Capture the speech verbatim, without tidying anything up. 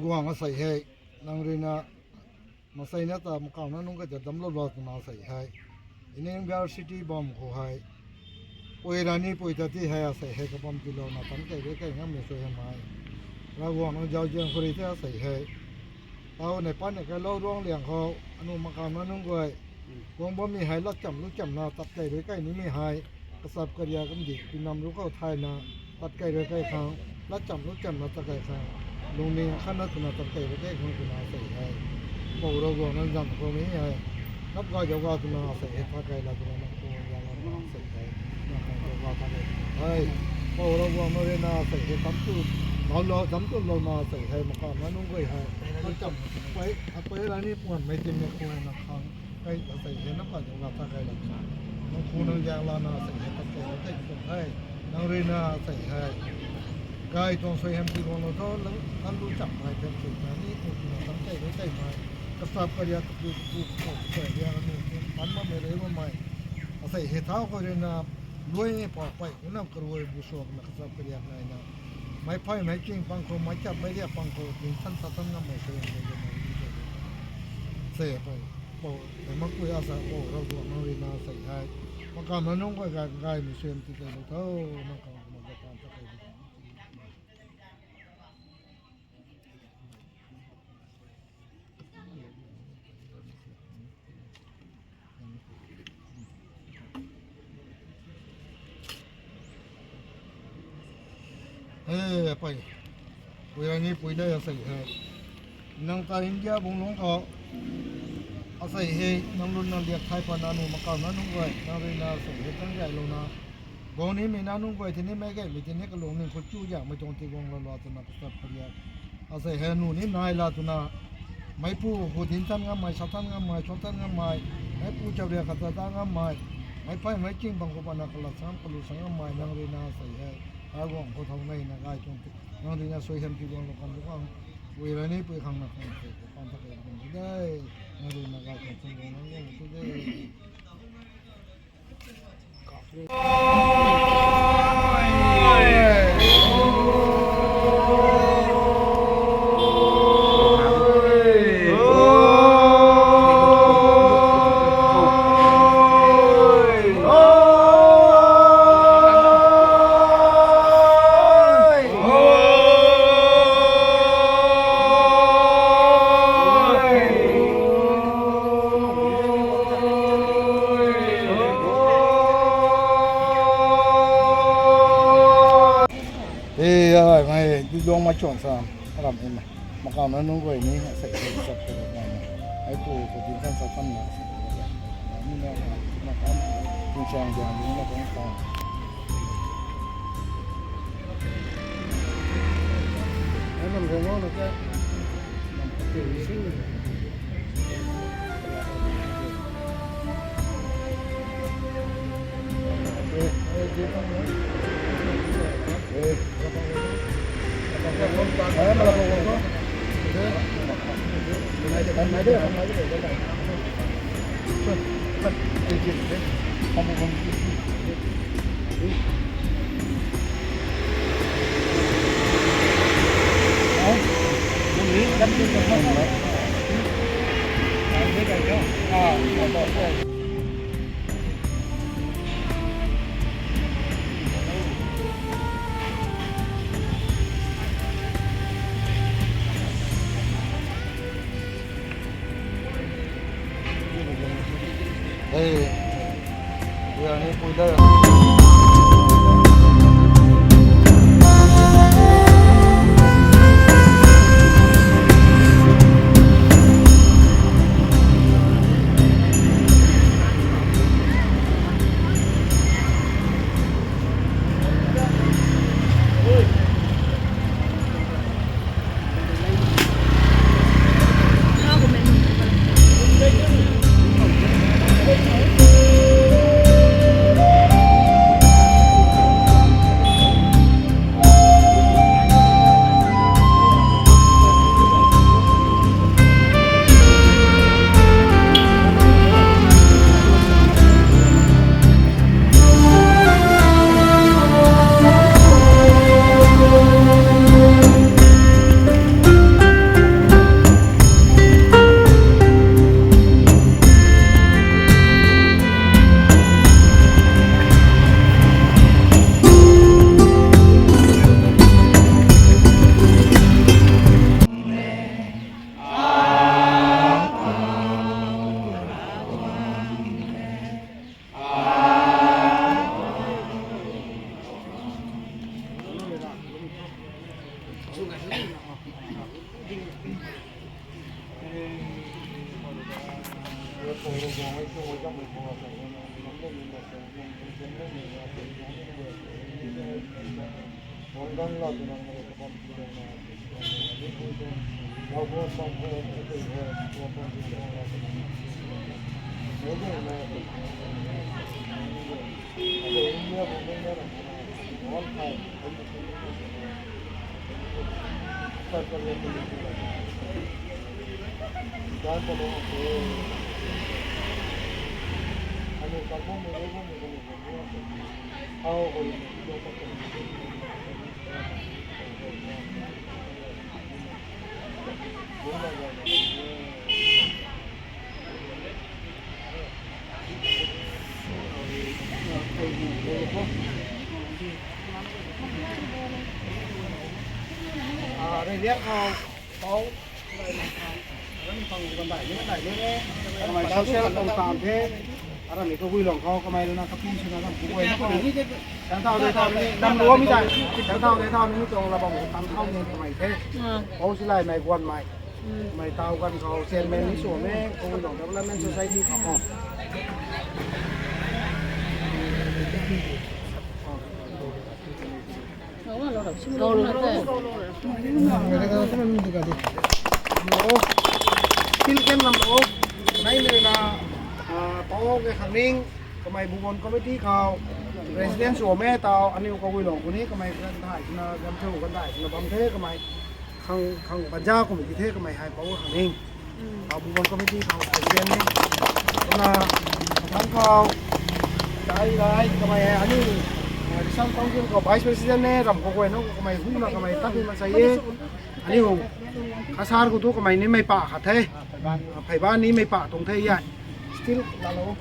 Guang asei hei, nang rui na, maseina ta makauna nunc kata damclou lou twna asei hei. Ini university bam khou hei. Pui rani pui ta ti hei asei hei kabam tilouna tam tei rui kai ngammei sw hei mai. Ravguangc nang zauzian khou rui the asei hei. Tau nei pan nei kai lou ruang liang khou, anu makauna nunc guay. Guang bammei hei latcham lutchamna tat kai rui kai nimei hei. Kachap karia kum di, pinam ru khou thayna, tat kai rui kai khang, latcham lutchamna tat kai khang, lungning khatna twna tat kai rui kai khang twna asei hei. Pou Ravguangc nang zam khou mei hei. Nap ga zauc ga twna asei hei, tat kai la twna nang pu ya la twna asei hei. Nang khang zauc ga tat kai hei. Pou Ravguangc nang rui na asei hei, tam tu, lau lau, tam tu lou na asei hei, makauna nunc guay hei. Latcham, pui, pui rani puan mei tin mei khou na khang. Kai ta sei hei na pa zauc la ta kai la. Nang khou nang zang la na sei hei ta kai la kai tuang hei. Nang rui na sei hei. Gay tuang suaihiam ti guang lou tho, nang, nang lu cham mai pen sei na ni, khou tu na tam kai rui kai mai. Kachap karia kapu kapu kapu kapu karia nang pan ma mei rui ma mei. Asei hei thau khou rui na, luai ni pa pai, unam karuai bu suak na kachap karia nai na. Mei phay mei ching pang khou, mei chap mei riak pang khou, din than sa than ngam mei suaihiam ti guang lou tho. Sei hei pai. Pou, hei makpui asa Pou Ravguangc nang rui na sei hei. Makauna nunc guay gay, gaymei suaihiam ti kai lou tho, nang khang kumna gay tan ta kai lou tho. He, pai. Pui ai ni pui dei asei hei. Nang ta India bung lungc khou. Asei hei, nang lun nang liak thai pan na nu makauna nunc guay, nang rui na asei hei tang gay lou na. Guang nimei na nunc guay, tini mei gaymei tini kalung ning khou chu yakmei tuang ti guang lou lou twna kachap karia. Asei hei nu ni nai la twna. Meipu khou din tan ngammei, sa tan ngammei, suan tan ngammei. Meipu chau ria khat ta tan ngammei. Mei phay mei ching bang khou pana kalat sang, kalu sang ngammei, nang rui na asei hei. Ai guang khou thau nei na gay tuang ti. Nang rui na suaihiam ti guang lou kan lu kan. Pui rani pui khang na khang sei, pan ta kai kan ti dei. Nang rui na gay tuang ti guang nang guang ti dei. Hei, ai, mei, di luang mei chuan sa, ram hei mei. Makauna nunc guay ni, asei hei sap kha mei. Ai pu, pu din kan sa kan na, asei hei. Ni na, na kan, tin chang dia, ni na kan kan. Ai nam rong lo na kya? Nam ka tin sing. Hei, we are ni pui da. Rui liang khou, pau, kamei social tuang taanv the, aram ni kaguilong khou kamei rui na kapi swna ram pu guay na khou. Tang thau de thau ni, nam luamei tei, tang thau de thau ni tuang la bam khou tang thau ni kamei the. Pau Silaimei Guanmei. Mei tau ganv khou chairman ni sw e, Kaguilong Development Society khou. Sil ken lam lo. Kanei mei na, ah, Pau Gaykhangning, kamei Bhuban committee khou president sw e tau, aniu Kaguilong khou ni kamei ganv thai swna, ganv thau ganv thai swna bam the kamei. Khang, khang banja kum ki the kamei hei Pau Gaykhangning. Pau Bhuban committee khou president ni. Kumna, khang khou, tai rai kamei hei aniu, ah, Resource Council khou vice president ni, ram khou guay na kamei hu na kamei tat ni mak sa e. Aniu, kasar khou tu kamei ni mei pa khat the. Ah, phey ba ni mei pa tuang the ya. Still, lalo.